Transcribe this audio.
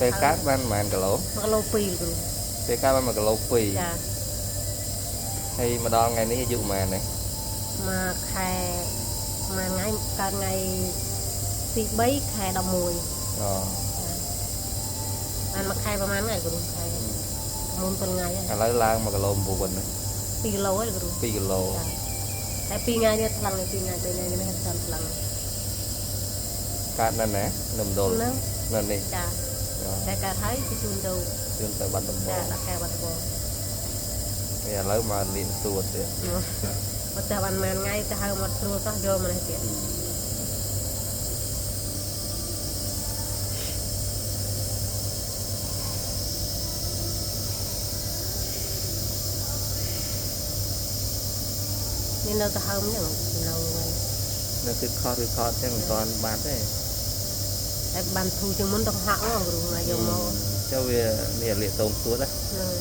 ពេលកើតបានប្រហែលគីឡូ 1គីឡូ2គ្រូ ពេលកើតបាន1គីឡូ2 ចា ហើយមកដល់ថ្ងៃនេះអាយុប្រហែលទេ មួយខែមួយថ្ងៃកើតថ្ងៃទី3ខែ11 អូ បានមួយខែប្រហែលថ្ងៃគ្រូខែមុន7ថ្ងៃ ឥឡូវឡើង1គីឡូ9ណា 2គីឡូហើយគ្រូ 2គីឡូ ចាតែ2ថ្ងៃនេះថ្លឹង2ថ្ងៃ3ថ្ងៃនេះតាមថ្លឹង កើតនៅណានៅមណ្ឌលនៅនេះ ចាតែកើតហើយគេជូនទៅ ជូនទៅបាត់ដំបង ចាដាក់កែបាត់ដំបង ហើយឥឡូវមកលៀនសួតទៀត មកតែបានមួយថ្ងៃទៅហៅមកស្រួលសោះយកមកនេះទៀតនេះនៅទៅហើមហ្នឹងនៅ នៅគឺខតគឺខតចឹងមិនទាន់បាត់ទេ តែបានធូរជាងមុនទៅហាក់ហ្មងគ្រូណាយកមក ចុះវានេះលាកតោងសួតណា ហ្នឹង